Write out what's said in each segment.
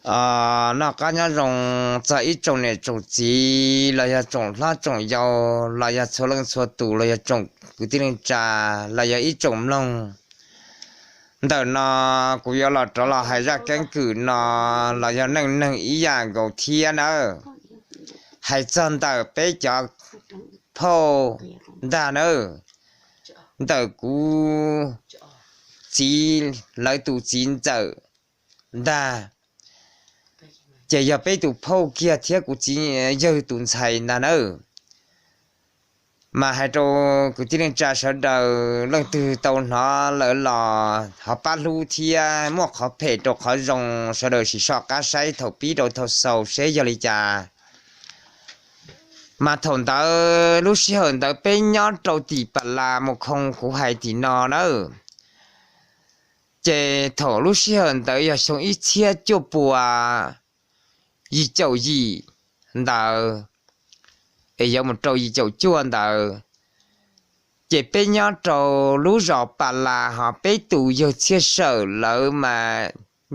Noj qab nyob zoo txog ib tsoom niam tsoom txiv los yog tsoom hlob tsoom yau los yog txhua leej txhua tus los yog tsoom kwv tij neej tsa los yog ib tsoom mloog. Ntawm no kuv yuav los rov los hais zaj keeb kwm no los yog neej neeg ib yam nkaus thiab nawb. Hais txog ntawm peb cov phauj ntag nawb, ntawm kuv txiv lawv tus txiv ntxawm ntag, ces yog peb tus phauj kiag thiab kuv txiv yawg tus ntxhais ntag nawb. Mas hais rau kwv tij neej tsa sawv daws leej twg tau hnov lawm los ho pab hlub thiab muaj qhov phem rau qhov zoo sawv daws sim soj qab saib thaum pib rau thaum xaus seb yog li cas. Mas thaum ntawd lub sij hawm ntawd peb nyob rau tim Pas Las Mus Khoo kuv hais tim no nawb. Ces thaum lub sij hawm ntawd yog xyoo ib txhiab cuaj puas yim caum yim ntawd, es yuav mus rau yim caum cuaj ntawd, ces peb nyob rau lub zos Pas Las ho peb tus yawg Txhiaj Sawm lawv mas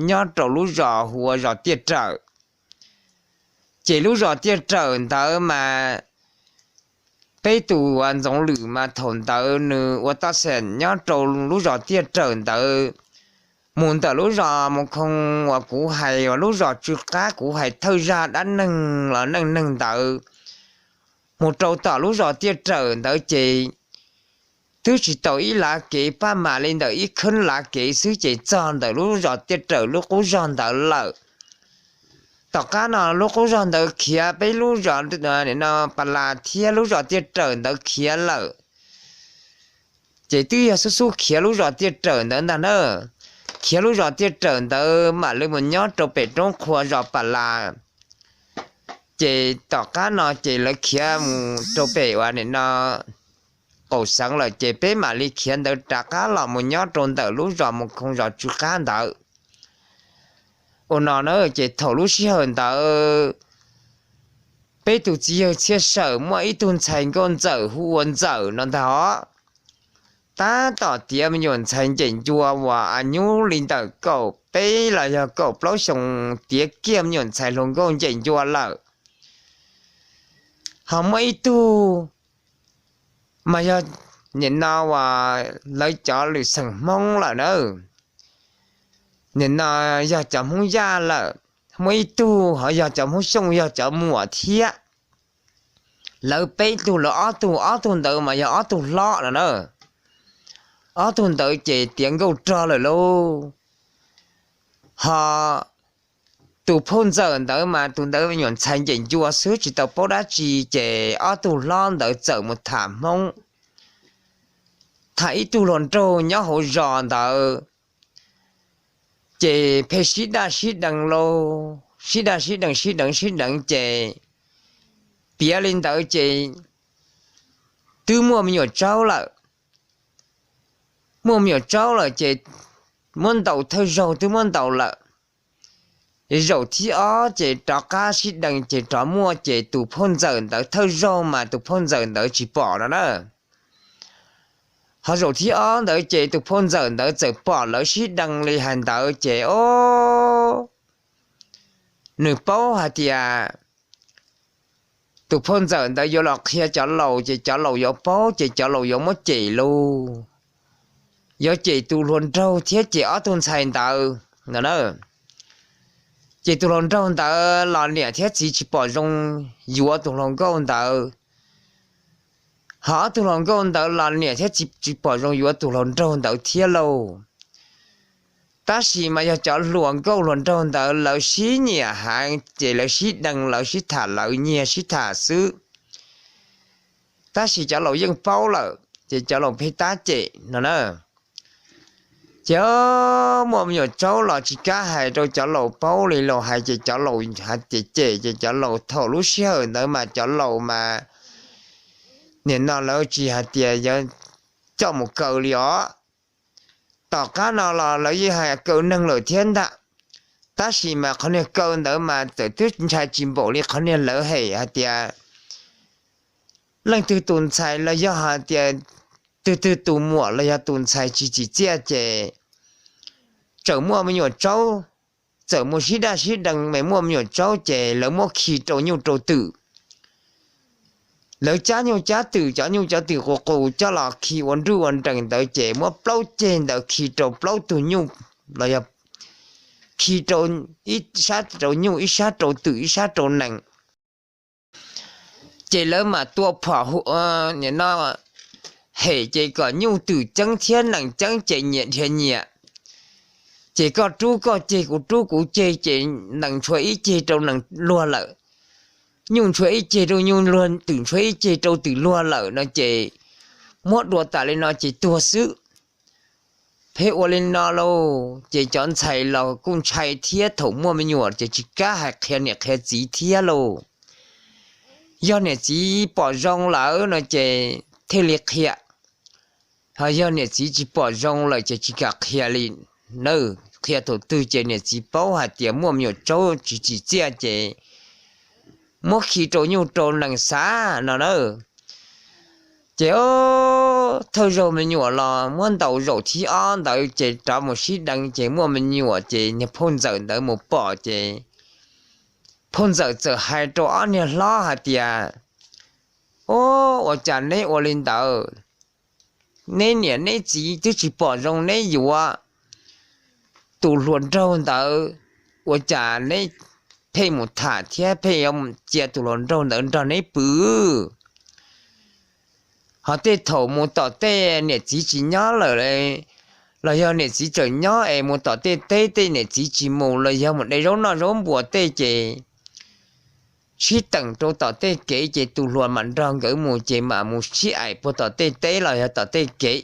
nyob rau lub zos hu ua zos Tiaj Rawm. Ces lub zos Tiaj Rawm ntawd mas peb tus ntxoov lwm mas thaum ntawd nws ua taj xeem nyob rau lub zos Tiaj Rawm ntawd. Mus ntawm lub zos Mus Khoo uas kuv hais uas lub zos tsw qab kuv hais thawj zaj dab neeg los neej neeg ntawd, mus rau tom lub zos Tiaj Rawm ntawd ces twb tsis tau ib lav kev, pab mam li ntawm ib khab lav kev xwb ces txog ntawm lub zos Tiaj Rawm lub qub zog ntawd lawm. Tom qab no lub qub zog ntawd khiav peb lub zos no Pas Las thiab lub zos Tiaj Rawm ntawd khiav lawm. Ces twb yog xub xub khiav lub zos Tiaj Rawm ntawd ntag na. Khiav lub zos Tiaj Rawm ntawd mam li mus nyob rau pem roob qhua zos Pas Las. Ces tom qab no ces lawv khiav mus rau pem uas nim no qaum xeev lawm ces peb mam li khiav ntawd rov qab los mus nyob rau ntawm lub zos Mus Khoo zos tsw qab ntawd. Ua no na ces thaum lub sij hawm ntawd peb tus txiv yawg Txhiaj Sawm muaj ib tug ntxhais nkauj ntxawm hu ua Ntxawm no ntag os. Tab tom tiav me nyuam ntxhais ncem ncua uas a nyuj li ntawm kaum peb los yog kaum plaub xyoo, tiav kiag me nyuam ntxhais hluas nkauj ncem ncua lawm. Ho muaj ib tug mas yog nim no uas lawv cov lwm xeem Hmoob lawm na, nim no yog cov Hmoob Yaj lawm. Muaj ib tug ho yog cov Hmoob Xyooj, yog cov muam thiab. Lawv peb tug, lawv ob tug, ob tug ntawd mas yog ob tug hlob no na. Ob tug ntawd ces tiav nkauj rog lawm lauj. Ho tus phauj Ntxawm ntawd mas tus ntawd me nyuam ntxhais ncem ncua xwb tsis tau paub dab tsi, ces ob tug hlob ntawd txawm mus tham Hmoob, tham ib tug hluas nraug nyob hauv zos ntawd. Ces pheej sib daj sib deev lauj, sib daj sib deev sib deev sib deev ces piav li ntawd ces twb muaj me nyuam tsaub lawm. Muaj me nyuam tsaub lawm ces muab ntaus thawj zaug twb muab ntaus lawm. Zaum thib ob ces rov qab sib deev ces rov muaj, ces tus phauj Ntxawm ntawd thawj zaug mas tus phauj Ntxawm ntawd tsis pom no na. Ho zaum thib ob ntawd ces tus phauj Ntxawm ntawd txawm pom lawv sib deev li hais ntawd ces o, nws paub hais tias tus phauj Ntxawm ntawd yuav los qhia cov laus ces cov laus yuav paub ces cov laus yuav muab cem lauj. Yuav cem tus hluas nraug thiab cem ob tug ntxhais ntawd no na. Ces tus hluas nraug ntawd los niam thiab txiv tsis pom zoo yuav tus hluas nkauj ntawd. Ho ob tug hluas nkauj ntawd los niam thiab txiv tsis pom zoo yuav tus hluas nraug ntawd thiab lauj. Tab sis mas yog cov hluas nkauj hluas nraug ntawd lawv sib nyiam heev ces lawv sib deev, lawv sib tham, lawv nyiag sib tham xwb. Tab sis cov laus yeej paub lawm ces cov laus pheej tab cem no na. Ces muaj me nyuam tsaub los tsis kam hais rau cov laus paub li, laus hais ces cov laus hais cem cem ces cov laus thaum lub sij hawm ntawd mas cov laus mas nim no lawv tsis hais tias yuav coj mus kaw li os. Tom qab no los lawv yeej hais kaw neeg lawm thiab ntag. Tab sis mas qhov niag kaw ntawd mas txawm twb ntshai tsis npaum li qhov niag lawv hem hais tias leej twg tus ntxhais los yog hais tias twg twg tus muam los yog tus ntxhais tsis tsim txiaj ces tseem muaj me nyuam tsaub txawm mus sib daj sib deev, muaj me nyuam tsaub ces lawv muab khi rau nyuj rau twm. Lawv cab nyuj cab twm, cov nyuj cov twm qus qus coj los khi ua nruj ua nrees ntawd ces muab plaub ceg ntawd khi rau plaub tug nyuj, los yog khi rau ib sab rau nyuj, ib sab rau twm, ib sab rau nees. Ces lawv mam tua phom hu, nim no hem ces kom nyuj twm ceeb thiab nees ceeb ces nyias dhia nyias. Ces koj rub koj ceg, kuv rub kuv ceg, ces nees ntshua ib ceg rau nees luag lawm, nyuj ntshua ib ceg rau nyuj luag, twm ntshua ib ceg rau twm luag lawm no ces muab dua tas li no ces tuag xwb. Pheej ua li no lauj, ces cov ntxhais los kuj ntshai thiab, thaum muaj me nyuam ces tsis kam hais qhia niam qhia txiv thiab lauj. Yog niam txiv pom zoo lawm no ces thiaj li qhia, ho yog niam txiv tsis pom zoo lawm ces tsis kam qhia li na. Qhia thaum twg ces niam txiv paub hais tias muaj me nyuam tsaub tsis tsim txiaj ces muab khi rau nyuj rau nees xav no na. Ces thawj zaug me nyuam los muab ntaus zaum thib ob ntawd ces rov mus sib deev ces muaj me nyuam ces niag phauj ntxawm ntawd mus pom ces phauj ntxawm txawm hais rau ob niag hlob hais tias, Ua cas neb ua li ntawd? Neb niam neb txiv twb tsis pom zoo neb yuav tus hluas nraug ntawd, ua cas neb pheej mus tham thiab pheej yuav cia tus hluas nraug ntawd nrog neb pw? Ho tej thaum mus tom tej niam txiv tsis nyob lawm, los yog niam txiv tseem nyob es mus tom tej teb tej niam txiv tsis mus los yog mus de zaub noj zaub npua tej ces sib teem rau tom tej kev ces tus hluas mam nrog nkawd mus ces mam mus sib aim puag tom tej teb los yog tom tej kev.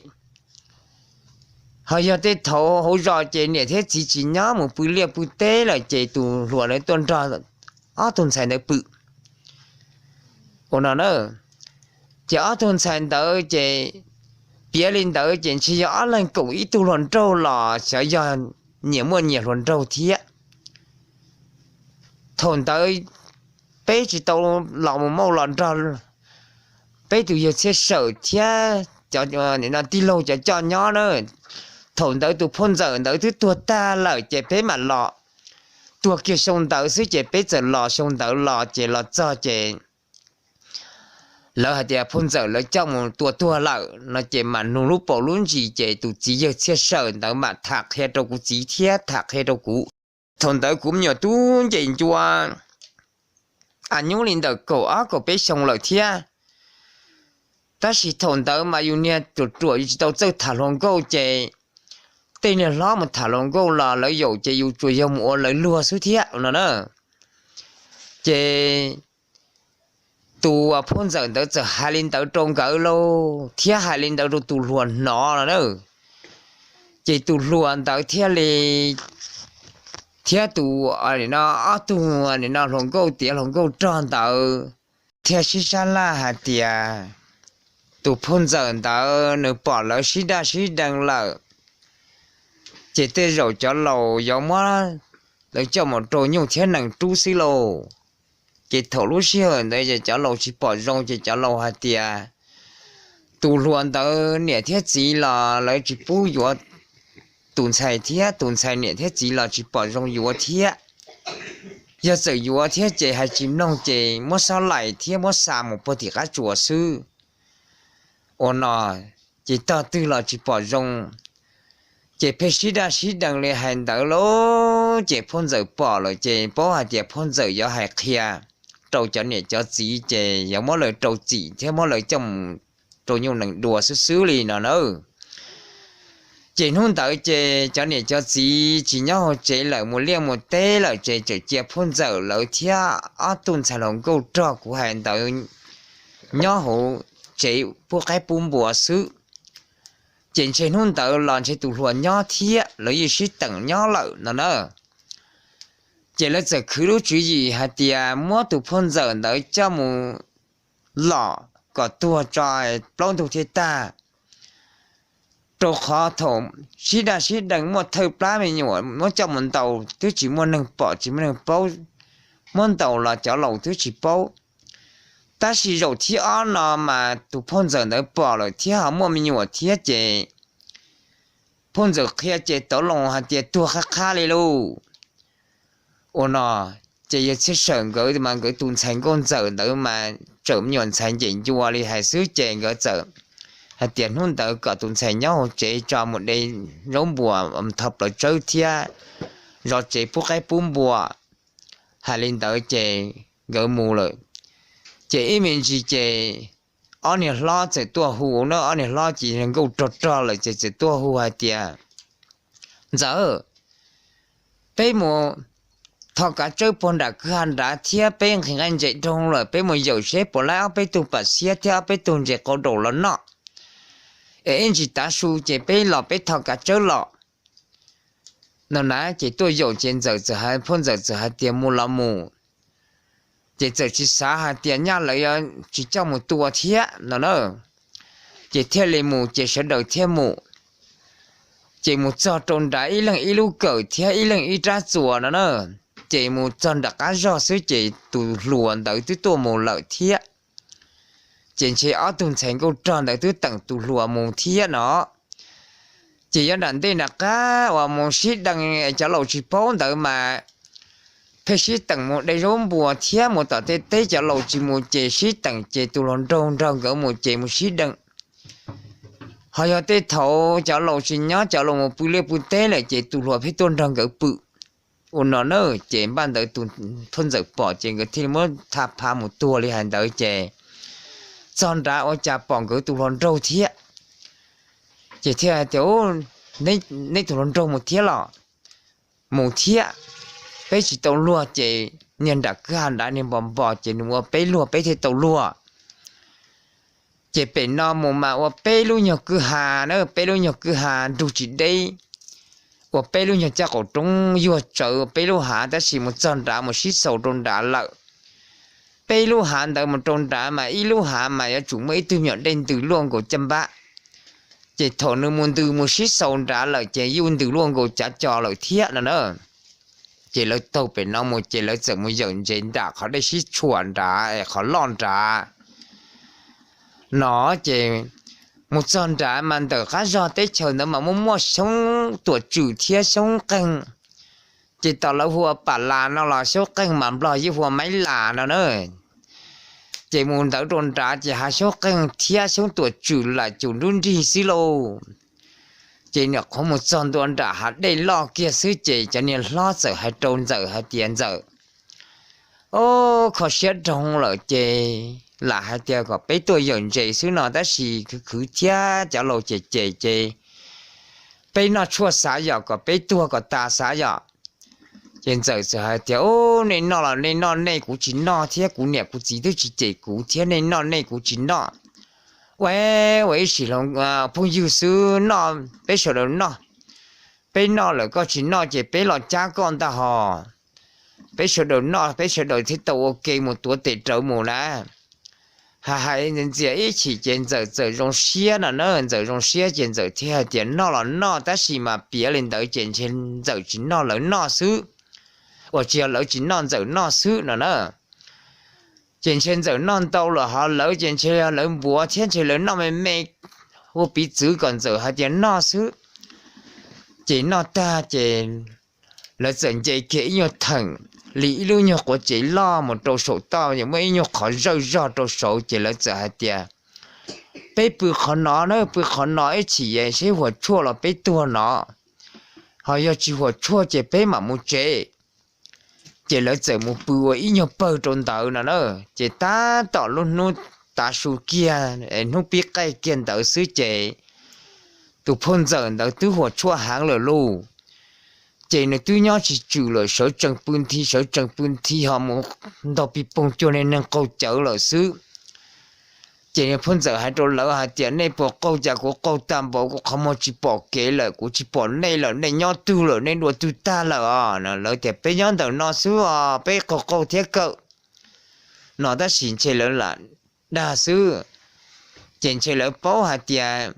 Ho yog tej thaum hauv zos ces niam thiab txiv tsis nyob mus pw liaj pw teb lawm ces tus hluas ntawd tuaj nrog ob tug ntxhais ntawd pw. Ua no na, ces ob tug ntxhais ntawd ces piav li ntawd ces ntshe yog ob leeg koom ib tug hluas nraug los xyov yog nyias muaj nyias hluas nraug thiab. Thaum ntawd peb tsis tau los mus mauj los nrog peb tus yawg Txhiaj Sawm thiab cov tij laug cov coj nyob na. Thaum ntawd tus phauj ntxawm ntawd twb tuag tag lawm ces peb mam los, tuag kiag xyoo ntawd xwb ces peb txawm los xyoo ntawd los ces los txog ces lawv hais tias phauj ntxawm lawv coj mus tua tuag lawm no ces mam nug lub paus lub ntsis ces tus txiv yawg Txhiaj Sawm ntawd mam tham qhia rau kuv txiv thiab tham qhia rau kuv. Thaum ntawd kuv me nyuam tub nce ncua, a nyuj li ntawm kaum ob kaum peb xyoo lawm thiab. Tab sis thaum ntawd mas yus niag ruam ruam yus tsis tau txawj tham hluas nkauj ces tej niag hlob mus tham hluas nkauj los lawv yaum ces yus tsuas yog mus ua lawv luag xwb thiab no na. Ces tus phauj ntxawm ntawd txawm hais li ntawd rau nkawd lauj thiab hais li ntawd rau tus hluas hnov no na. Ces tus hluas ntawd thiaj li, thiab tus, no, ob tug, no, hluas nkauj tiav hluas nkauj rog ntawd thiaj sib sab laj hais tias tus phauj ntxawm ntawd nws pom lawv sib daj sib deev lawm, ces tej zaum cov laus yuav muab lawv coj mus rau nyuj thiab nees rub xwb lauj. Ces thaum lub sij hawm ntawd ces cov laus tsis pom zoo ces cov laus hais tias tus hluas ntawd niam thiab txiv los lawv tsis pub yuav tus ntxhais thiab tus ntxhais niam thiab txiv los tsis pom zoo yuav thiab. Yog txawm yuav thiab ces hais tsis mloog ces muab xob laim thiab muab xa mus puag tim qab tsuas xwb. Ua no, ces tog twg los tsis pom zoo, ces pheej sib daj sib deev li hais ntawd lauj. Ces phauj ntxawm pom lawm ces paub hais tias phauj ntxawm yuav hais qhia rau cov niam cov txiv ces yuav muab lawv rau txim thiab muab lawv coj mus rau nyuj nees dua xwb xwb li no na. Ces hnub ntawd ces cov niam cov txiv tsis nyob hauv tsev lawm, mus liaj mus teb lawm, ces txawm cia phauj ntxawm lawv thiab ob tug ntxhais hluas nkauj rog kuv hais ntawd nyob hauv tsev pub qaib pub npua xwb. Ces ntshe hnub ntawd los ntshe tus hluas nyob thiab, lawv yeej sib teem nyob lawm no na. Ces lawv txawm khwv lub tswv yim hais tias muab tus phauj ntxawm ntawd coj mus lom kom tuag tso, plaub ntug thiaj tag. Rau qhov thaum sib daj sib deev muaj thawj plab me nyuam muab coj mus ntaus twb tsis muaj neeg pom tsis muaj neeg paub, muab ntaus los cov laus twb tsis paub. Tab sis zaum thib ob no mas tus phauj ntxawm ntawd pom lawm thiab ho muaj me nyuam thiab ces phauj ntxawm qhia ces tau loo hais tias tuag qab qab li lauj. Ua no ces yawg Txhiaj Sawm nkawd mas nkawd tus ntxhais nkauj ntxawm ntawd mas tseem me nyuam ntxhais ncem ncua li hais xwb ces nkawd txawm hais tias hnub ntawd kom tus ntxhais nyob hauv tsev tso mus de zaub npua, thau plaws tsawb thiab zov tsev pub qaib pub npua. Hais li ntawd ces nkawd mus lawm. Ces ib me ntsis ces ob niag hlob txawm tuaj hu na, ob niag hlob ces nkauj rog rog lawm ces txawm tuaj hu hais tias, Ntxawm, peb mus tho kav tsawb puag nram kwj ha nrad thiab peb nqhis nqaij ntses dhau lawm, peb mus yaum seb puas laib ob peb tug pam xiab thiab ob peb tug ntses qau daum los noj. Es ib ntsis tav su ces peb los peb tho kav tsawb los. No na ces tuaj yaum ces ntxawm txawm hais, phuaj ntxawm txawm hais tias mus los mus, ces txawm tsis xav hais tias nyaj lawv yuav tsis coj mus tua thiab no na. Ces thiaj li mus ces sawv daws thiaj mus. Ces mus txog rau nrad ib leeg ib lub kawm thiab ib leeg ib rab txuas no na. Ces mus txog nram qab zog xwb ces tus hluas ntawd twb tuaj mus lawm thiab. Ces ntshe ob tug ntxhais nkauj rog ntawd twb teem tus hluas mus thiab no. Ces yog nram ntej nram qab uas mus sib deev cov laus tsis paub ntawd mas pheej sib teem mus de zaub npua thiab mus tom tej teb, cov laus tsis mus ces sib teem ces tus hluas nraug nrog nkawd mus ces mus sib deev. Ho yog tej thaum cov laus tsis nyob, cov laus mus pw liaj pw teb lawm ces tus hluas pheej tuaj nrog nkawd pw. Ua no na ces npaj ntawd tus phuaj ntxawm pom ces nkawd thiaj li muab tha pha mus tuag li hais ntawd ces txog nrad ua cas pom nkawd tus hluas nraug thiab. Ces thiaj hais tias, Neb tus hluas nraug mus thiab los? Mus thiab. Peb tsis tau luag ces niag nram kwj ha nrad niag npos npos ces nws ua peb luag peb thiaj tau luag. Ces pem no mus mas ua peb lub nyuag kwj ha na, peb lub nyuag kwj ha nrug tsis deb, ua peb lub nyuag caj qaum roob yuag tsawv peb lub hav tab sis mus txog nrad mus sib xaus rau nrad lawm. Peb lub hav ntawd mus rau nrad mas ib lub hav mas yuav tsum muaj ib tug me nyuam dej ntws luaj nkaus caj npab. Ces thaum nws mus ntws mus sib xaus nrad lawm ces yuj ntws luaj nkaus cav co lawm thiab no na. Ces lawv taug pem no mus ces lawv txawm mus yawm ntses nram qhov dej sib tshuam nrad es qhov loj nrad no. Ces mus txog nrad mas ntawm qab zog teb chaws ntawd mas muaj muaj xyoob tuam tswm thiab xyoob qeeg. Ces tom lawv hu ua pam las no los xyoob qeeg mas nplog yeej hu ua maiv las no na. Ces mus ntawd rau nrad ces hav xyoob qeeg thiab xyoob tuam tswm lam cum nrub nrig xwb lauj. Ces nyuam qhuav mus txog ntua nram hav dej loj kiag xwb ces cov niag hlob txawm hais rau ntxawm hais tias, Ntxawm, o, kho siab dhau lawm ces lam hais tias kom peb tuaj yawm ntses xwb no tab sis khwv khwv thiab cov laus cem cem ces peb noj tshuaj xav yom, kom peb tuag kom tas xav yom. Ces ntxawm txawm hais tias, U, nej noj los nej noj nej, kuv tsis noj thiab, kuv niam kuv txiv twb tsis cem kuv thiab, nej noj nej kuv tsis noj. Ua, ua ib sim hloov phooj ywg xwb no, peb sawv daws noj. Peb noj lawm koj tsis noj ces peb los cab koj ntag hos. Peb sawv daws noj peb sawv daws thiaj tau ua ke mus tuav tes rawv mus na. Hais hais ntxias ib chim ces ntxawm txawm zoo siab no na, ntxawm zoo siab ces ntxawm thiaj hais tias, Noj los noj tab sis mas piav li ntawd ces ntshe ntxawm tsis noj lawv noj xwb, uas tsis yog lawv tsis noj ntxawm noj xwb no na. Ces ntshe ntxawm noj ntau lawm hos lawv ces ntshe yog lawv npuav thiab ntshe lawv noj me me ua piv txwv kom ntxawm hais tias noj xwb. Ces noj tag ces lawv txawm nce kiag ib nyuag theem li ib lub nyuag quav tsev loj mus rau saum toj, muaj ib nyuag qhov zawj zog rau saud ces lawv txawm hais tias, Peb pw qhov no na, pw qhov no ib chim seb huam tshuaj los peb tuag no, ho yog tsis huam tshuaj ces peb mam mus tsev. Ces lawv txawm mus pw ua ib nyuag pawg rau ntawd no na. Ces tab tom lub hnub tav su kiag, hnub pib qaij kiag ntawd xwb ces tus phuaj ntxawm ntawd twb huam tshuaj heev lawm lauj. Ces nws twb nyob tsis tswm lawm, sawv tsees pw nthi, sawv tsees pw nthi ho mus ntaug pig poog cuag niag neeg qaug cawv lawm xwb. Ces phuaj ntxawm hais rau lawv hais tias, Nej puas qaug cas kuv qaug tag npaum, kuv qhov muag tsis pom kev lawm, kuv tsis pom nej lawm, nej nyob twg lawm, nej dua twg tag lawm os? Lawv tias, Peb nyob ntawm no xwb os, peb qaug qaug thiab kawm no tab sis ntshe lawv lam dag xwb. Ces ntshe lawv paub hais tias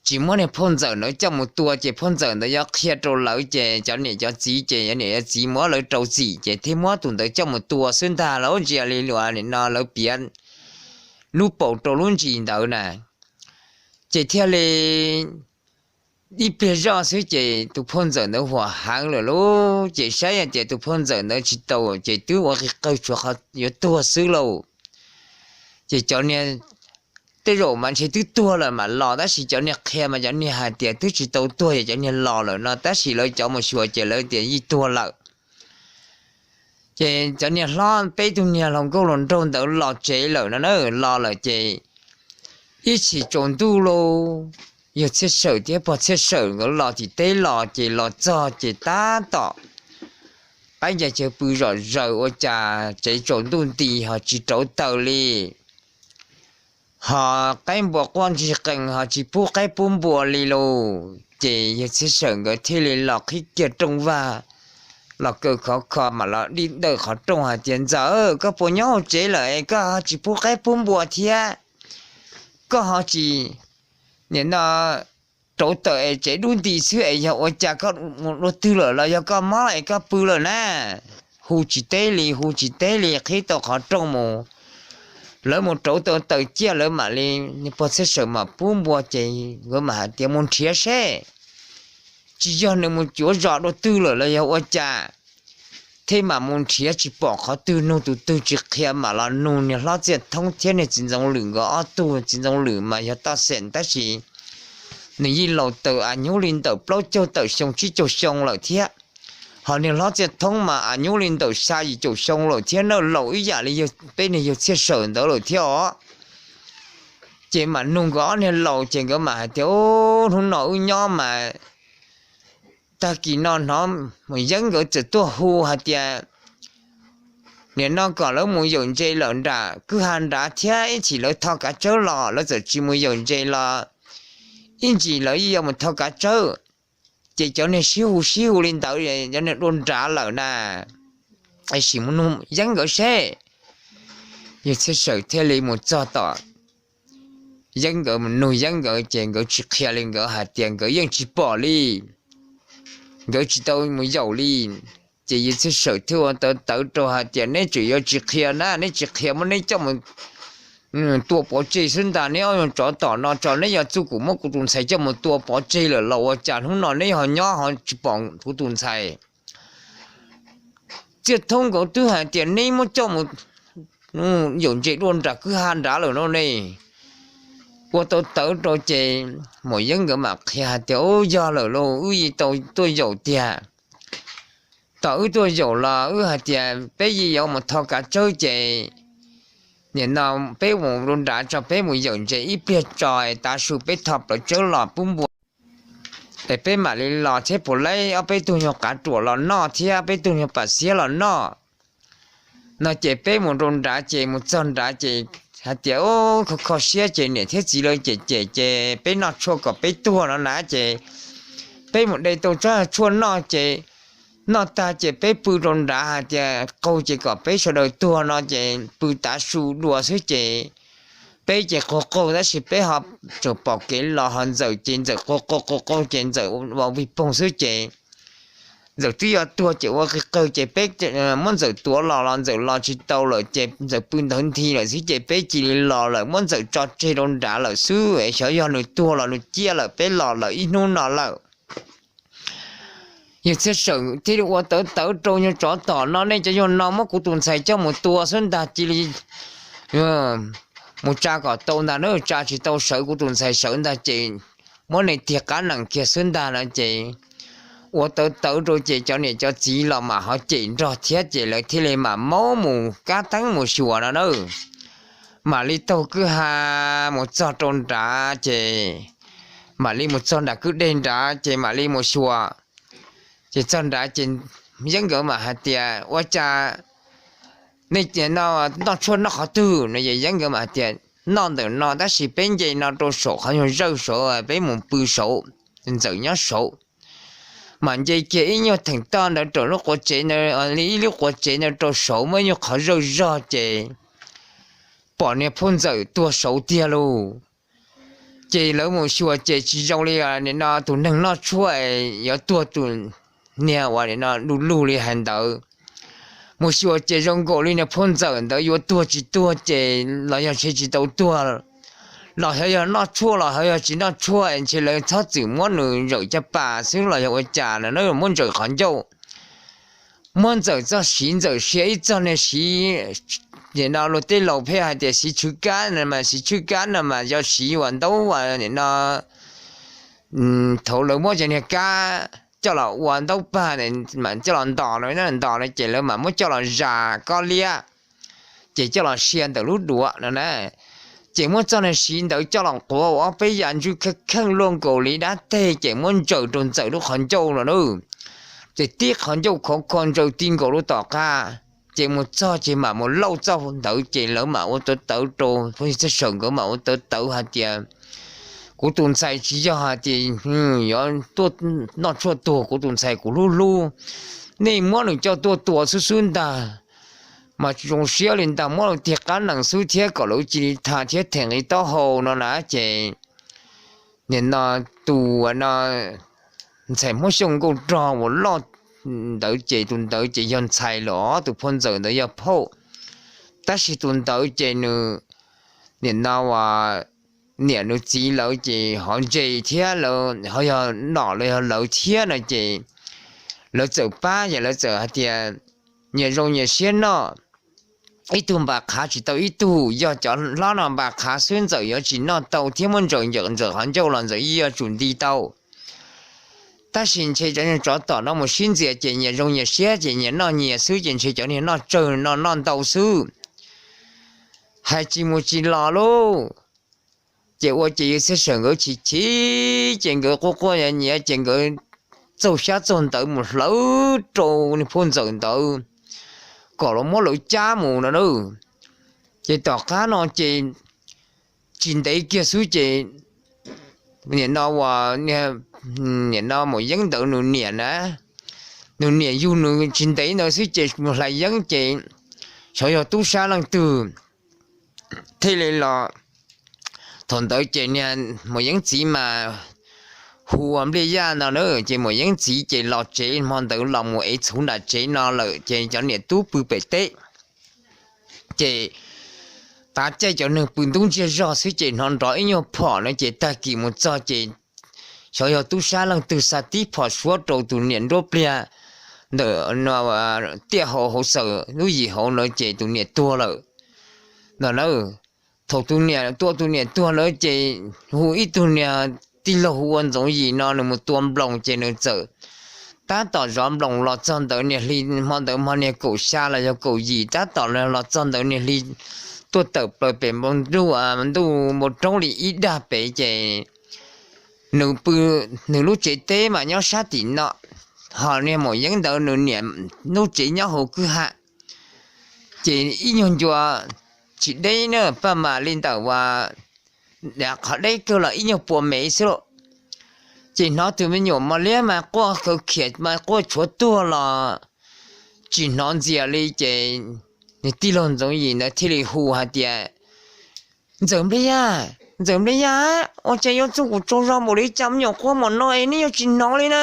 tsis muab niag phuaj ntxawm ntawd coj mus tua ces phuaj ntxawm ntawd yuav qhia rau lawv ces cov niam cov txiv ces cov niam cov txiv muab lawv rau txim ces thiaj muab tus ntawd coj mus tua xwb ntag. Lawv ntsia li luas no lawv piav lub paus rau lub ntsis ntawd na. Ces thiaj li ib pliag zoj xwb ces tus phuaj ntxawm ntawd huam heev lawm lauj. Ces saib hais tias tus phuaj ntxawm ntawd tsis tau ces twb ua qis qawg tsuas yuav tuag xwb lauj. Ces cov niag, tej zaum mas ntshe twb tuag lawm mam los, tab sis cov niag qhia mas cov niag hais tias twb tsis tau tuag es cov niag los lawm no, tab sis lawv cov mus xyuas ces lawv tias yeej tuag lawm. Ces cov niag hlob peb tug niag hluas nkauj hluas nraug ntawd los tsev lawm no na, los lawm ces ib chim tsaus ntuj lauj, yawg Txhiaj Sawm thiab pog Txhiaj Sawm nkawd los tim teb los ces los txog ces tab tom qaib ncaws chaw pw zom zaws ua cas tsev tsaus ntuj nti ho tsis rauv taws li. Ho qaib npua quaj ntsig qees ho tsis pub qaib pub npua li lauj. Ces yawg Txhiaj Sawm nkawd thiaj li los qhib kiag rooj vag los kaw khov kho mam los dib dawm qhov rooj hais tias, Ntxawm, koj puas nyob hauv tsev lawm es koj ho tsis pub qaib pub npua thiab? Koj ho tsis, nim no rauv taws es tsev dub nti xwb es yog ua cas, koj mus dua twg lawm los yog koj mob es koj pw lawm na? Hu tsis teb li, hu tsis teb li, qhib tau qhov rooj mus. Lawv mus rauv tau taws ciaj lawv mam li, niag pog Txhiaj Sawm mam pub npua ces nkawd mam hais tias mus nrhiav seb tsis yog nws mus cuav zos dua twg lawm los yog ua cas. Thiaj mam mus nrhiav tsis pom qhov twg, nug tus twg tsis qhia mam los nug niag hlob Txiaj Thoob thiab niag txiv Ntxoov Lwm nkawd ob tug. Txiv Ntxoov Lwm mas yog toj xeem tab sis nws yeej laus taws, a nyuj li ntawm plaub caug tawm xyoo tsib caug xyoo lawm thiab. Ho niag hlob Txiaj Thoob mas a nyuj li ntawm xya yim caum xyoo lawm thiab na, laus ib yam li peb niag yawg Txhiaj Sawm ntawd lawm thiab os. Ces mam nug nkawd ob niag laus ces nkawd mam hais tias, Ub, hnub no wb nyob mas tag kis no hnov mus yeeb nkawd txawm tuaj hu hais tias nim no kom lawv mus yaum ntses lawm nram kwj ha nrad thiab ib chim lawv tho kav tsawb los, lawv txawm tsis mus yaum ntses los ib ntsis lawv yeej yuav mus tho kav tsawb. Ces cov niag sib hu sib hu li ntawd, cov niag dua nrad lawm na, es sim mus nug yeeb nkawd seb. Yawg Txhiaj Sawm thiaj li mus txog tom yeeb nkawd, mus nug yeeb nkawd ces nkawd tsis qhia li, nkawd hais tias nkawd yeej tsis pom li, nkawd tsis tau mus yaum li. Ces yawg Txhiaj Sawm thiaj ua tawv tawv rau hais tias, Neb tseem yuav tsis qhia na, neb tsis qhia muab neb coj mus tua pov tseg xwb ntag. Neb ob nyuag tsov tom no tso, neb yuav txuj kuv muab kuv tus ntxhais coj mus tua pov tseg lawm los ua cas hnub no neb ho nyob ho tsis pom kuv tus ntxhais? Txiaj Thoob nkawd twb hais tias neb muab coj mus yaum ntses dua nram kwj ha nrad lawm no ne. Ua tau tawv rau ces maum yeeb nkawd mam qhia hais tias, Ub, yog lawm lauj, wb yeej tau tuaj yaum tiag. Tom wb tuaj yaum los wb hais tias peb yeej yuav mus tho kav tsawb ces nim no peb mus dua nrad tso, peb mus yaum ntses ib pliag tso, tav su peb tho plaws tsawb los pub npua es peb mam li los thiab puas laib ob peb tug nyuag qav ruam los noj thiab peb tug nyuag pam xiab los noj. No ces peb mus rau nrad ces mus txog nrad ces hais tias, Ub, kho kho siab ces niam thiab txiv lawv cem cem ces peb noj tshuaj kom peb tuag no na ces peb mus de tau tsob tshuaj noj ces noj tag ces peb pw rau nrad hais tias qaug ces kom peb sawv daws tuag no ces pw tav su dua xwb ces peb ces qaug qaug tab sis peb ho tseem pom kev los ho Ntxawm ces Ntxawm qaug qaug qaug qaug ces Ntxawm ua vij poog xwb ces Ntxawm twb yuav tuag ces ua qis qawg ces peb muab Ntxawm tuav los los Ntxawm los tsis tau lawm ces Ntxawm pw ntawd nthi lawm xwb ces peb cia li los lawm, muab Ntxawm tso tseg rau nrad lawm xwb es xyov yog nws tuag los nws ciaj lawm, peb los lawm ib hnub no lawm. Yawg Txhiaj Sawm thiaj li ua tawv tawv rau nyuag tsov tom no, Nej cov nyuag no muab kuv tus ntxhais coj mus tua xwb ntag, cia li mus tsa kom tau ntag na, tsa tsis tau sawv kuv tus ntxhais sawv ntag ces muab nej tiag qab nees kiag xwb ntag no ces ua tawv tawv rau ces cov niam cov txiv los mam ho cem nrog thiab ces lawv thiaj li mam maub mus kab teeb mus xyuas no na. Mam li taug kwj ha mus txog rau nrad ces mam li mus txog nram kwj deg nrad ces mam li mus xyuas. Ces txog nrad ces yeeb nkawd mam hais tias, Ua cas nej noj tshuaj noj qhov twg no? Yeeb nkawd mam hais tias, Noj ntawm no tab sis peb nce no rau saum qhov nyuag zawj saud, peb mus pw saud, Ntxawm nyob saud. Mam nce kiag ib nyuag theem toj ntawd rau lub quav tsev ntawd, li ib lub quav tsev ntawd rau saud muaj ib nyuag qhov zawj zog ces pom niag phuaj Ntxawm tuag saud tiag lauj. Ces lawv mus xyuas ces tsis zoo li nim no tus neeg noj tshuaj yuav tuag tus niag uas nim no du lug li hais ntawd. Mus xyuas ces zoo nkaus li niag phuaj Ntxawm ntawd yuav tuag tsis tuag ces los yog ntshe tsis tau tuag los xyov yog noj tshuaj los xyov yog tsis noj tshuaj es ntshe lawv txhob txwm muab nws ntsaws caj pas xwb los yog ua cas no na, muab ntsaws qhov ncauj, muab ntxawm txoj siv ntxawm sia ib txoj niag siv. Nim no luag tej laus pheej hais tias siv tshwj kab no mas, siv tshwj kab no mas yog siv ua ntaub ua nim no, thaum lawv muab cov niag kab coj los ua ntaub pag mas coj los ntos no, ntos no ces lawv mam muab coj los zas kob liab, ces coj los sia ntawm lub duav no na. Ces muab txoj niag siv ntawd coj los quav ua ob peb yam ntsuj kheej kheej luaj nkaus li dab teg ces muab ntsaws rau ntxawm lub qhov ncauj no na. Ces tib qhov ncauj khov kho ntsaws ti nkaus lub tom qab, ces mus txog ces mam mus lauj txoj ntawd ces lawv mam ua tawv tawv rau, phooj ywg Txhiaj Sawm nkawd mam ua tawv tawv hais tias kuv tus ntxhais tsis yog hais tias yuav tuaj noj tshuaj tuag, kuv tus ntxhais kuv hlub hlub, nej muab nws coj tuaj tua xwb xwb ntag, mas tsis zoo siab li ntag, muab lawv tig qab nees xwb thiab kom lawv cia li tham thiab them nqi taub hau no na. Ces nim no tus no ntxhais Hmoob Xyooj nkauj rog uas loj ntawd ces tus ntawd ces yog ntxhais los tus phauj ntxawm ntawd yog phauj, tab sis tus ntawd ces nws nim no uas niam nws txiv lawv ces ho ntse thiab, ho yog nom los yog lawv thiab no ces lawv txawm pab ces lawv txawm hais tias nyias zoo nyias siab noj, ib tug npam qhav tsis tau ib tug, yog cov hlob no npam qhav xwb ntxawm yuav tsis noj tau thiab muab ntsaws ntsaws qhov ncauj los ntxawm yeej yuav tsum nti tau. Tab sis ntshe cov niag tsov tom no mus sib ntxias ces nyias zoo nyias siab ces nyias noj nyias xwb ces ntshe cov niag noj tsawg no noj ntau xwb. Hais tsis mus tsis los lauj. Ces ua ces yawg Txhiaj Sawm nkawd chim chim ces nkawd quaj quaj nyiav nyiav ces nkawd txaug xyab txaug ntawv mus hlawv rau niag phauj ntxawm ntawd kom los muab lawv cab mus no na. Ces tom qab no ces tsis ntev kiag xwb ces nim no uas nim no Maum Yeeb ntawd nws niam na, nws niam yug nws tsis ntev ntawd xwb ces mus hlais yeeb ces xyov yog tub sab leej twg thiaj li los. Thaum ntawd ces niag Maum Yeeb txiv mas hu ua Npliaj Yaj no na, ces Maum Yeeb txiv ces los tsev hmo ntawd los mus ev txhuv nram tsev no lawm ces cov niam tub pw pem teb. Ces tav caij cov neeg pw ntub ntsiag zog xwb ces hnov nrov ib nyuag phom no ces tag kis mus txog ces xyov yog tub sab leej twg xa tib phom suab rau tus niam nruab pliag ntawm tiaj hauv hauv xaws lub yim hauv na ces tus niam tuag lawm no na. Thaum tus niam tua tus niam tuag lawm ces hu ib tug niag tij laug hu ua Ntxoov Yim no nws mus tua nploos ces nws txawm tab tom zov nploos los txog ntawd niag hli, hmo ntawd hmo niag kaum xya los yog kaum yim, tab tom los txog ntawd niag hli tuaj tawm plaws pem ntuj ntuj npoo roob li ib dag pem ces nws pw, nws lub tsev teb mas nyob sab tim no, ho niag Maum Yeeb ntawd nws niam lub tsev nyob hauv kwj ha. Ces ib nyuag ncua tsis deb na, paj mas li ntawm uas qhov deb kawg los ib nyuag pua mev xwb lauj. Ces hnov tus me nyuam mos liab mas quaj khaws khiam mas quaj tshuav tuag los tsis hnov ntxias li ces nws tij laug Ntxoov Yim ntawd thiaj li hu hais tias, Ntxawm Npliaj Yaj, Ntxawm Npliaj Yaj, ua cas yuav txog kuv tsaug zog npaum li cas me nyuam quaj mos no es neb yuav tsis hnov li na?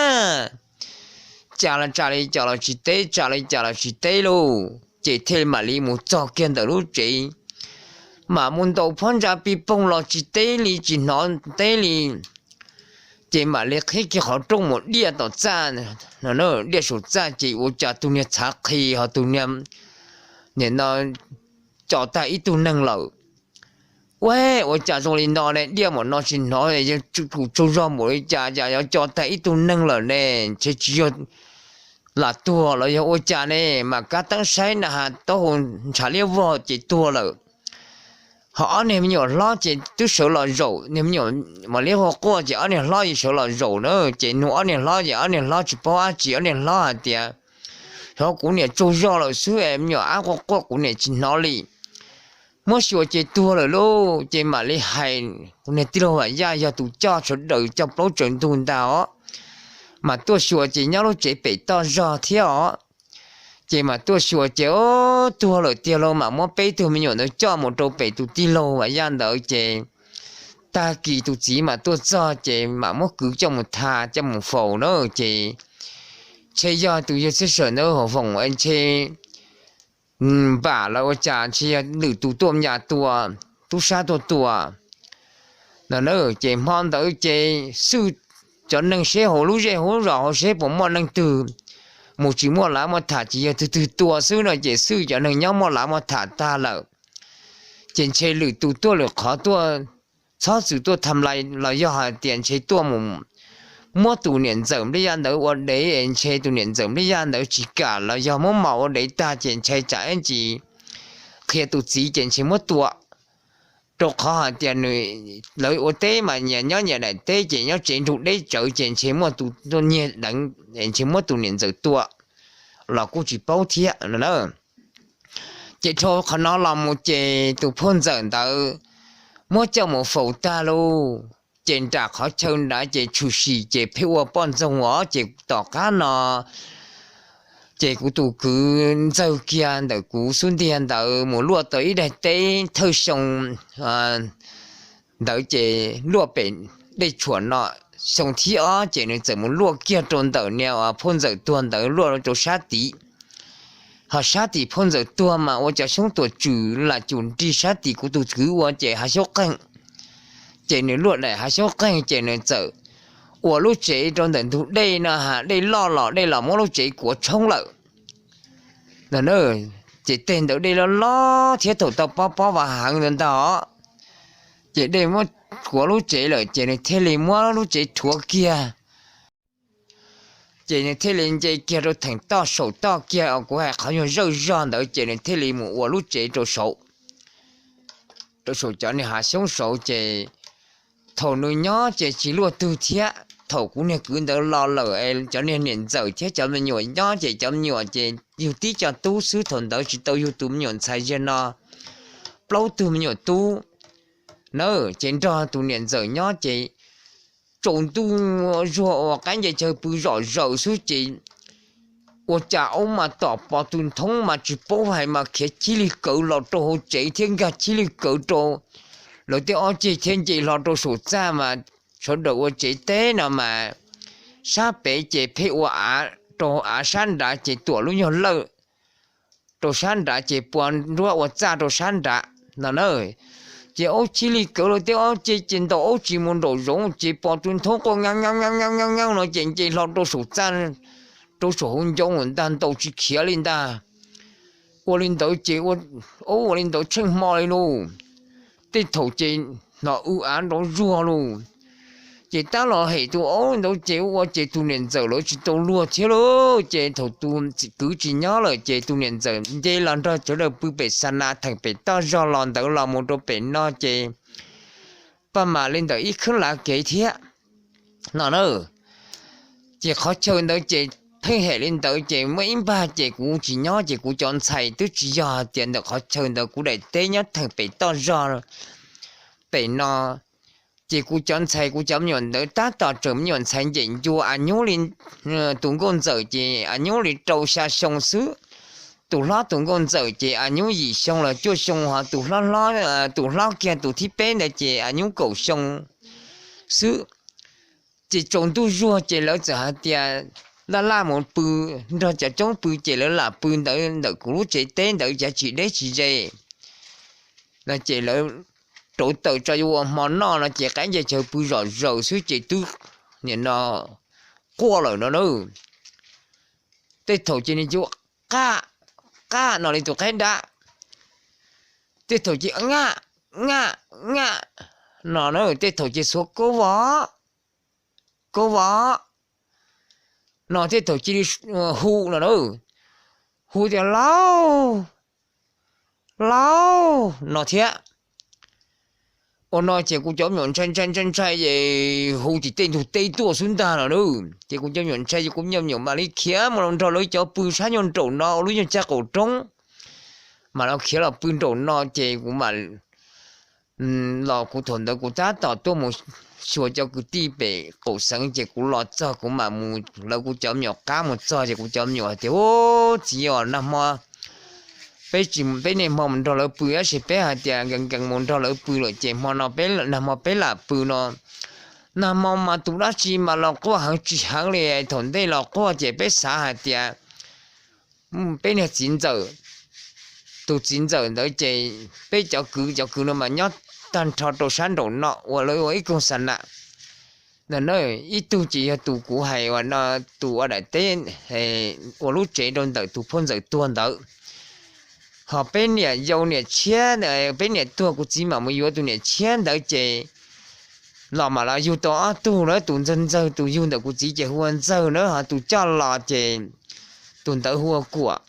Cas los tsa li cas los tsis teb, tsa li cas los tsis teb lauj. Ces thiaj li mam li mus txog kiag ntawm lub tsev, mam mus ntaus phab ntsa pis poog los tsis teb li, tsis hnov teb li. Ces mam li qhib kiag qhov rooj mus diaj tom txaj, diaj saum txaj ces ua cas tus niag txhav qhi ho tus niag nim no co tag ib tug neeg lawm. Ua, ua cas zoo li no ne, diaj npaum no tsis hnov, yog kuv tsaug zog npaum li cas cas yuav co tag ib tug neeg lawm ne, ntshe tsis yog lam tuag los yog ua cas ne, mam kab teeb saib na has taub hau ntshav liab vog ces tuag lawm. Ho ob niag me nyuam hlob ces twb sawv los zaum, niag me nyuam mam li hu quaj ces ob niag hlob yeej sawv los zaum na, ces nug ob niag hlob ces ob niag hlob tsis paub dab tsi, ob niag hlob hais tias, Xyov kuv niam tsaug zog lawm xwb es me nyuam ab quaj quaj kuv niam tsis hnov li. Muab xyuas ces tuag lawm lauj. Ces mam li hais, kuv niag tij laug Vam Yaj yog tus coj sawv daws coj plaub tsaws ntug ntag os, mas tuaj xyuas ces nyob lub tsev pem toj zog thiab os. Ces mam tuaj xyuas ces tuag lawm tiag lauj, mam muab peb tug me nyuam ntawd coj mus rau pem tus tij laug Vam Yaj ntawd ces tag kis tus txiv mam tuaj txog ces mam muab kwv coj mus tha coj mus faus na. Ces ntshe yog tus yawg Txhiaj Sawm ntawd hauv foom ntshe npam los ua cas ntshe yog lwm tus tuaj nyas tua, tub sab tuaj tua. No na, ces hmo ntawd ces xwj cov neeg seb hauv lub zej hauv zos hauv seb puas muaj neeg twg mus tsis muaj lav muaj tham, tsis yog twg twg tua xwb no ces xwj cov neeg nyob muaj lav muaj tham tag lawm, ces ntshe lwm tus tuaj lwm qhov tuaj, txhob txwm tuaj tham lais los yog hais tias ntshe tuaj mus muab tus niam ntxawm nplij yaj ntawd ua dev es ntshe tus niam ntxawm nplij yaj ntawd tsis kam los yog muab mos ua dev tag ces ntshai tsam ib ntsis qhia tus txiv ces ntshe muab tua. Rau qhov hais tias nws, lawv ua teb mas nyias nyob nyias daim teb ces nyob tsev nrug deb tsawv ces ntshe muaj tus tuaj nyiag deev, ntshe muab tus niam ntxawm tua los kuj tsis paub thiab no na. Ces dhau qhov no los mus ces tus phauj ntxawm ntawd muab coj mus faus tag lauj. Ces nram qhov chaw nrad ces tshwm sim ces pheej ua poj ntxoog os, ces tom qab no ces kuv tus kwv ntxawg kiag ntawm kuv xub ntiag ntawd mus luaj tau ib daim teb thawj xyoo ntawd ces luaj pem dej tshuam no. Xyoo thib ob ces nws txawm mus luaj kiag rau ntawm niag phauj ntxawm tuag ntawd luaj rau sab tid. Ho sab tim phauj ntxawm tuag mas ua cov xyoob tuam tswm lam cum nrig sab tim kuv tus kwv ua ces hav xyoob qeeg. Ces nws luaj daim hav xyoob qeeg ces nws txawm ua lub tsev rau ntawm ntug dej no, ha dej loj los dej los muab lub tsev kuav tshoob lawm. Ces tej ntawd dej loj loj thiab thaum tau pob pob vas heev ntawd ntag os, ces dej muab kuav lub tsev lawm ces nws thiaj li muab lub tsev rhuav kiag. Ces nws thiaj li nce kiag rau theem toj saum toj kiag uas kuv hais qhov nyuag zawj zog ntawd ces nws thiaj li mus ua lub tsev rau saud, rau saum cov niag hav xyoob saud ces thaum nws nyob ces tsis luaj twg thiab. Thaum kuv niag kwv ntawd los lawm es cov niag niam ntxawm thiab cov me nyuam nyob ces cov me nyuam ces yug tib co tub xwb, thaum ntawd tsis tau yug tus me nyuam ntxhais ziag no, plaub tug me nyuam tub na, ces nrog tus niam ntxawm nyob ces tsaus ntuj zuag ua qaib nce chaw pw zom zaws xwb ces ua cas aub mas tom pos tus nthoob mas tsis paub hais mas khiav chib lig kawv los rau hauv tsev thiab nkag chib lig kawv rau lawv tej ob ceg thiab nce hlo rau saum txaj mas sawv daws ua tsev teb no mas sab pem ces pheej ua av rau av sab nrad ces tuam lub nyuag lawj rau sab nrad ces pua nruab ua txaj rau sab nrad no na. Ces aub chib lig kawv lawv tej ob ceg ces ntaus aub tsis mus nraum zoov ces pos tus nthoob quaj ngaa ngaa ngaa ngaa no ces nce hlo rau saum txaj, rau saum hauv ncoo ntag, ntaus tsis khiav li ntag. Ua li ntawd ces ua, ua li ntawd tsheej hmo li lauj. Tej thaum ces hnov w av nrov zuag lauj. Ces tab los hem tus aub ntawd ces ua ces tus niam ntxawm lawv tsis tau luag thiab lauj. Ces thaum tus kwv tsis nyob lawm ces tus niam ntxawm nce los nrog cov dawm pw pem xa na theem pem toj zog los ntawd los mus rau pem no ces paj mam li ntawm ib khwb lav kev thiab no na. Ces qhov chaw ntawd ces pheej hem li ntawd ces muaj ib npag ces kuv tsis nyob ces kuv cov ntxhais twb tsis yog hais tias ntawm qhov chaw ntawd kuv daim teb nyob theem pem toj zog pem no. Ces kuv cov ntxhais kuv cov me nyuam ntawd tab tom tseem me nyuam ntxhais ncem ncua, av nyub li tus nkauj ntxawm ces av nyub li rau xya xyoo xwb. Tus hlob tus nkauj ntxawm ces av nyub yim xyoo los cuaj xyoo, ho tus hlob hlob, tus hlob kiag tus thib peb ntawd ces av nyub kaum xyoo xwb. Ces tsaus ntuj zuag ces lawv txawm hais tias laj laj mus pw, nrog cov coob pw ces lawv lam pw ntawd ntawm kuv lub tsev teb ntawd cav tsis deb tsis ze no ces lawv rauv taws tso yuav ua hmo noj no ces qaib nce chaw pw zom zaws xwb ces twb nim no quaj lawm no na. Tej thaum ces nws cia li qaj, qaj no li tus qaib dab. Tej thaum ces ngaj, ngaj, ngaj no na. Tej thaum ces xuav kov vov, kov vov no. Tej thaum cia li hu no na, hu tias laub, laub no thiab. Ua no ces kuv cov me nyuam ntshai ntshai ntshai ntshai es hu ces tej ntug teb tuaj xwb ntag no na. Ces kuv cov me nyuam ntshai ces kuv cov me nyuam mam li khiav mus los nrog lawv cov pw sab nyuag nraum no ua lub nyuag caj qaum roob, mam los khiav los pw nraum no ces kuv mam los kuv thaum ntawd kuv tab tom tuaj mus xyuas cov kwv tij pem qaum xeev ces kuv los txog kuv mam mus lawv kuv cov me nyuam qab mus txog ces kuv cov me nyuam hais tias, Ub, txiv os, nag hmo peb tsis, peb niaj hmo mus nrog lawv pw tab sis peb hais tias nkees nkees mus nrog lawv pw lawm ces hmo no peb, nag hmo peb lam pw no. Nag hmo mas tus dab tsi mas los quaj heev tsis heev li, thaum ntej los quaj ces peb xav hais tias peb niag txiv ntxawm, tus txiv ntxawm ntawd ces peb cov kwv, cov kwv no mas nyob tag nrho rau sab nraum no uas lawv ua ib koog xa nam. No na, ib tug ces yog tus kuv hais uas no, tus ua daim teb ua lub tsev rau ntawm tus phooj ywg tuag ntawd. Ho peb niam yau niam tshiab, peb niam tuag kuv txiv mam mus yuav tus niam tshiab ntawd ces los mam los yug tau ob tug na, tus ntxawg ntxawg tus yug ntawm kuv txiv ces hu ua ntxawg na, ho tus coj los ces tus ntawd hu ua kuam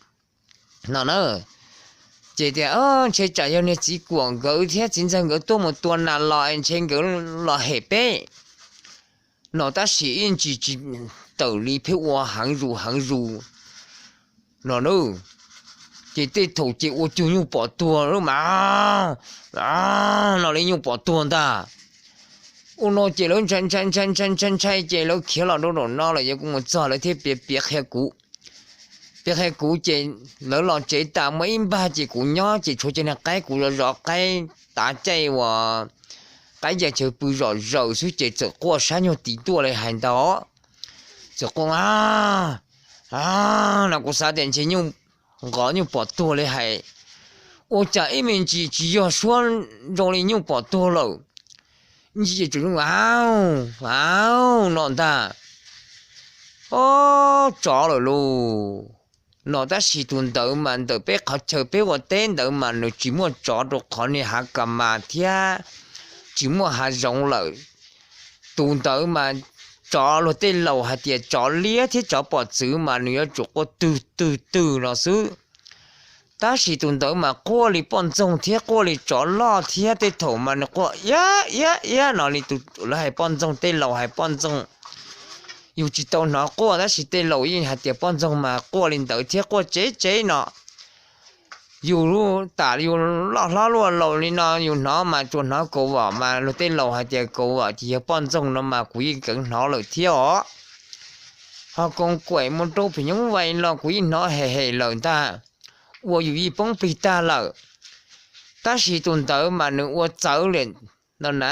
no na. Ces tias ntshe tsam yog niag txiv kuam nkawd thiab txiv ntxawg nkawd tuaj mus tua nas los ntshe nkawd los hem peb no, tab sis ib ntsis tsis tawm li pheej ua heev zus heev zus no na. Ces tej thaum ces ua cuag nyuj pom tuag lub mas, no li nyuj pom tuag ntag. Ua no ces lawv ntshai ntshai ntshai ntshai ntshai ces lawv khiav los rau nraum no lawm, yog kuv mus txog lawv thiaj piav piav qhia kuv. Piav qhia kuv ces lawv los tsev tas muaj ib npag ces kuv nyob ces tshuav cov niag qaib, kuv zov zov qaib tav caij uas qaib ncaig chaw pw zom zaws xwb ces txawm quaj sab nyuag tid tuaj li hais ntag. Txawm quaj a, no kuv xav tias ntshe nyuj nqov nyuj pom tuag li hais. Ua cas ib me ntsis tsis yog suab zoo li nyuj pom tuag lawm, ib ntsis ces tsuas a, a no ntag. Ob, tsov lawm lauj no. Tab sis tus ntawd mas ntawm peb qhov chaw peb ua teb ntawd mas nws tsis muaj tsov rau qhov niag hav kas mas thiab tsis muaj hav zoov lawm. Tus ntawd mas tsov luag tej laus hais tias tsov liab thiab tsov pom txwv mas nws yuav tsum quaj twg twg twg no xwb. Tab sis tus ntawd mas quaj li poj ntxoog thiab quaj li tsov loj thiab tej thaum mas nws quaj iab iab iab no li tus lawv hais poj ntxoog, tej laus hais poj ntxoog. Yus tsis tau hnov quaj tab sis tej laus yeej hais tias poj ntxoog mas quaj li ntawd thiab quaj tsev tsev no. Yus tam yus loj hlob luaj laus li no yus hnov mas tsuas hnov kaus vom mas luag tej laus hais tias kaus vom ces yog poj ntxoog no mas kuv yeej kawv hnov lawm thiab os. Ho koos kuam mus rau phim nyuj vais los kuv yeej hnov hem hem lawm ntag, ua yus yeej poob plig tag lawm. Tab sis tus ntawd mas nws ua txawv li no na.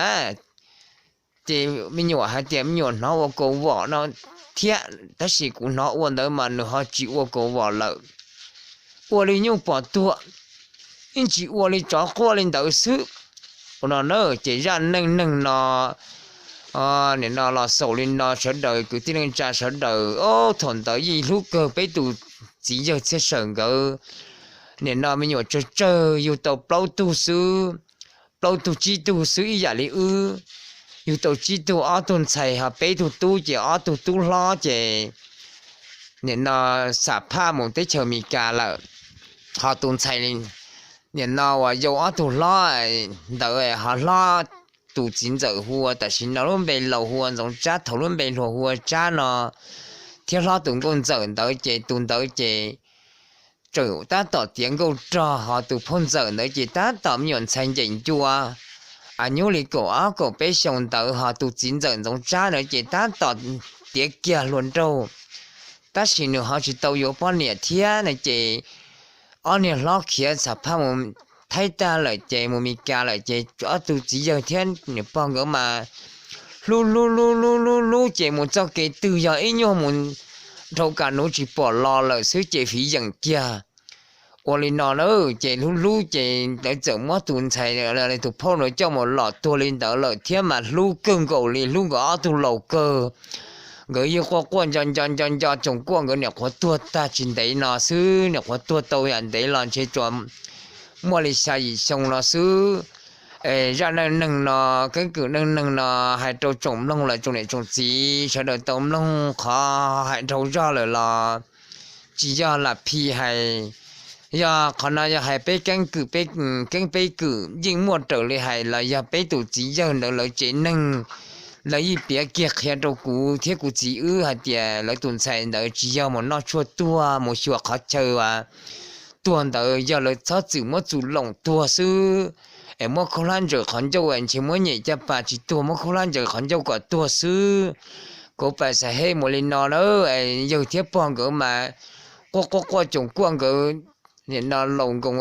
Ces me nyuam hais tias me nyuam hnov ua kaus vom no thiab, tab sis kuv hnov ua ntawd mas nws ho tsis ua kaus vom lawm, ua li nyuj pom tuag, ib ntsis ua li tsov quaj li ntawd xwb. Ua no na, ces zaj neej neeg no nim no los xaus li no, sawv daws kwv tij neej tsa sawv daws, thaum ntawd yeej hlub kawg peb tus txiv yawg Txhiaj Sawm nkawd. Nim no me nyuam tsawg tsawg yug tau plaub tug xwb, plaub tug tsib tug xwb ib yam li wb. Yug tau tsib tug, ob tug ntxhais ho peb tug tub, ces ob tug tub hlob ces nim no xam phaj mus teb chaws Amelikas lawm. Ho tus ntxhais nim no uas yau ob tug hlob ntawd ho hlob tus txiv ntxawm hu ua, tam sim no lub npe laus hu ua Ntxoov Tsab, thaum lub npe hluas hu ua Tsab no, thiab hlob tus nkauj ntxawm ntawd ces tus ntawd ces tseem tab tom tiav nkauj rog, ho tus phooj ntxawm ntawd ces tab tom me nyuam ntxhais nceem ncua, a nyuj li kaum ob kaum peb xyoos ntawd, ho tus txiv ntxawm Ntxoov Tsab ntawd ces tab tom tiav kiag hluas nraug, tab sis nws ho tsis tau yuav poj niam thiab no ces ob niag hlob khiav xam phaj mus Thaib tag lawm ces mus Mes Kas lawm ces ob tug txiv yawg thiab niam pog nkawd mas hlub hlub hlub hlub hlub hlub ces mus txoj kev twg yog ib nyuag mus dhau kas nuv tsis pom los lawm xwb ces fiv yeem kiag. Ua li no na, ces hlub hlub ces lawv txawm muab tus ntxhais, tus phauj no coj mus lom tuag li ntawd lawm thiab mas hlub kawg nkaus li, hlub nkawd ob tug laus kawg. Nkawd yeej quaj quaj nco nco nco nco tsoom kuaj, nkawd niam qhuav tuag tag tsis ntev no xwb, niam qhuav tuag tau yam ntev los ntshe tsuas muaj li xya yim xyoo no xwb. Zaj neej neeg no, keeb kwm neej neeg no hais rau tsoom mloog lawm tsoom niam tsoom txiv sawv daws tau mloog, qhov hais dhau zog lawm los tsis yog lam phim hais. Yog qhov no yog hais peb keeb kwm, peb keeb peb kwm yeej muaj raws li hais los yog peb tus txiv yawg ntawd lawv tsev neeg, lawv yeej piav kiag qhia rau kuv thiab kuv txiv wb hais tias lawv tus ntxhais ntawd tsis yog mus noj tshuaj tuag mus xyuas qhov chaw tuag ntawd, yog lawv txhob txwm muab txus loos tuag xwb, es muab khaub hlab ntsaws qhov ncauj, ntshe muab nyem caj pas tsis tuag, muab khaub hlab ntsaws qhov ncauj kom tuag xwb. Kauv pais xav hej mus li no na, yawg thiab pog nkawd mas quaj quaj quaj tsoom kuaj nkawd nim no laus nkoos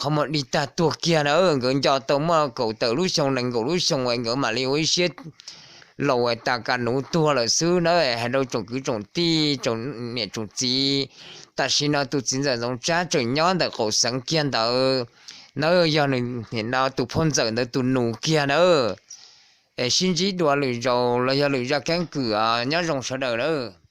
qhov muag dig tag tuag kiag na, nkawd nco tau muaj kaum tawm lub xyoo nees nkaum lub xyoo nkawd mam li ua ib siab laus tas kas nuv tuag lawm xwb na. Hais rau tsoom kwv tsoom tij tsoom niam tsoom txiv, tam sim no tus txiv ntxawm Ntxoov Tsab tseem nyob ntawm qaum xeev kiag ntawd, Nawb, yog nws nim no tus phooj ywg ntawd tus nus kiag nawb. Es sib ntsib dua lwm zaus los yog lwm zaj keeb kwm, nyob zoo sawv daws nawb.